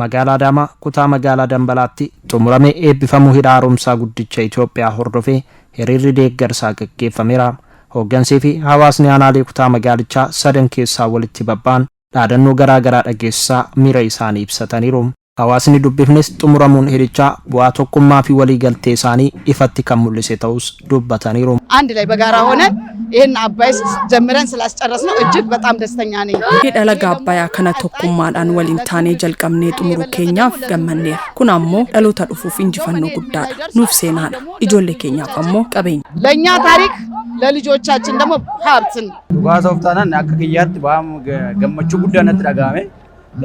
Magaalaa Adaamaa kutaa magaalaa Dambalaatti xumuramee eebbifamuu hidha haaromsaa guddicha Itoophiyaa hordofee hiriirri deeggarsaa gaggeeffameera. Hooggansii fi hawaasni aanaalee kutaa magaalichaa sadan keessaa walitti babba'an dhaadannoo garaa garaa dhageessisaa miira isaanii ibsataniiru. Hawaasni dubbifnes xumuramuun hidhichaa bu'aa tokkummaa fi waliigaltee isaanii ifatti kan mul'ise ta'us dubbataniiru. አንድ ላይ በጋራ ሆነን ይህን አባይ ጀምረን ስላስጨረስነው እጅግ በጣም ደስተኛ ነኝ። Hidha laga Abbayyaa kana tokkummaadhaan waliin taanee jalqabnee xumuruu keenyaaf gammanneera. Kun ammoo dhaloota dhufuuf injifannoo guddaadha. Nuuf seenaadha. Ijoollee keenyaaf ammoo qabeenya. ለእኛ ታሪክ ለልጆቻችን ደግሞ ሀብትን Dhugaa taanaan akka kiyyaatti ba'aa gammachuu guddaa natti dhaga'ame.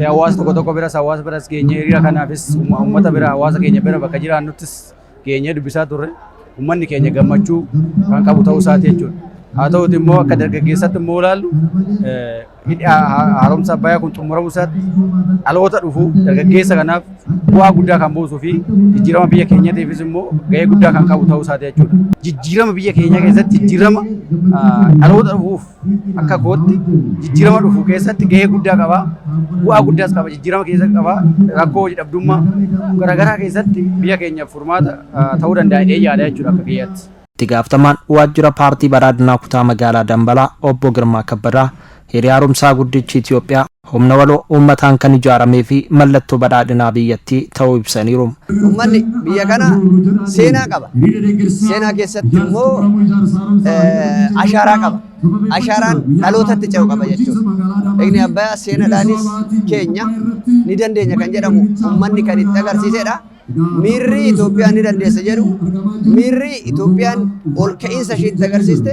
Hawaasa tokko tokko biras, hawaasa biras geenyee, hiriira kanaafis uummata bira, hawaasa keenya bira bakka jiraannuttis geenyee dubbisaa turre, uummanni keenya gammachuu kan qabu ta'uu isaati jechuudha. Haa ta'uti immoo akka dargaggeessatti immoo ilaallu, hidhi haaromsa Abbayyaa kun xumuramuu isaatti dhaloota dhufu, dargaggeessa kanaaf bu'aa guddaa kan buusuu fi jijjiirama biyya keenyatiifis immoo gahee guddaa kan qabu ta'uu isaati jechuudha. Jijjiirama biyya keenya keessatti, jijjiirama dhaloota dhufuuf, akka kootti jijjiirama dhufu keessatti gahee guddaa qaba. Bu'aa guddaas qaba, jijjiirama keessatti qaba. Rakkoo hojii dhabdummaa garaagaraa keessatti biyya keenyaaf furmaata ta'uu danda'a jedhee yaada jechuudha akka kiyyaatti. Itti gaafatamaan waajjira paartii badhaadhinaa kutaa magaalaa Dambalaa obbo Girmaa Kabbadaa hidhi haaromsaa guddichi Itoophiyaa humna waloo uummataan kan ijaaramee fi mallattoo badhaadhinaa biyyattii ta'uu ibsaniiru. Uummanni biyya kana seenaa qaba. Seenaa keessatti immoo ashaaraa qaba. Ashaaraan dhalootatti ce'u qaba jechuudha. Hidhni Abbayyaa seenaadhaanis keenya, ni dandeenya kan jedhamu uummanni kan itti agarsiisedha. Miirri Itoophiyaan ni dandeessa jedhu, miirri Itoophiyaan ol ka'iinsa ishee itti agarsiiste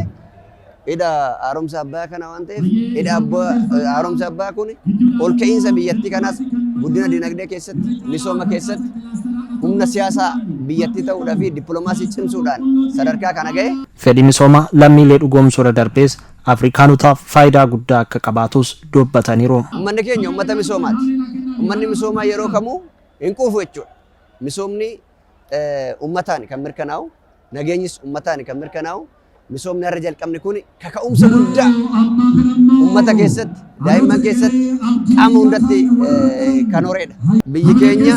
hidha haaromsa Abbayyaa kana waan ta'eef, hidha haaromsa Abbayyaa kun ol ka'iinsa biyyattii kanaas guddina dinagdee keessatti, misooma keessatti, humna siyaasaa biyyattii ta'uudhaa fi dippiloomaasii cimsuudhaan sadarkaa kana ga'e. Fedhii misoomaa lammiilee dhugoomsuudha darbees Afrikaanotaaf faayidaa guddaa akka qabaatus dubbataniiru. Uummanni keenya uummata misoomaati. Uummanni misoomaa yeroo kamuu hin quufu jechuudha. Misoomni uummataan kan mirkanaa'u, nageenyis uummataan kan mirkanaa'u, misoomni har'a jalqabne kun kaka'umsa guddaa uummata keessatti, daa'imman keessatti, qaama hundatti kan horeedha. Biyyi keenya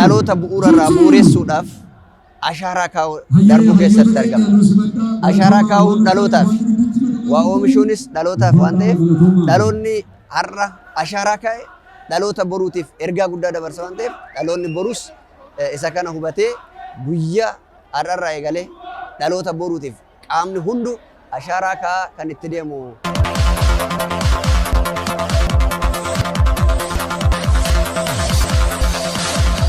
dhaloota bu'uura irraa bu'uuressuudhaaf ashaaraa kaa'uu darbuu keessatti argama. Ashaaraa kaa'uun dhalootaaf, waa oomishuunis dhalootaaf waan ta'eef, dhaloonni har'a ashaaraa kaa'e dhaloota boruutiif ergaa guddaa dabarsa waan ta'eef, dhaloonni borus isa kana hubatee guyyaa har'arraa eegalee dhaloota boruutiif qaamni hundu ashaaraa kaa'aa kan itti deemu.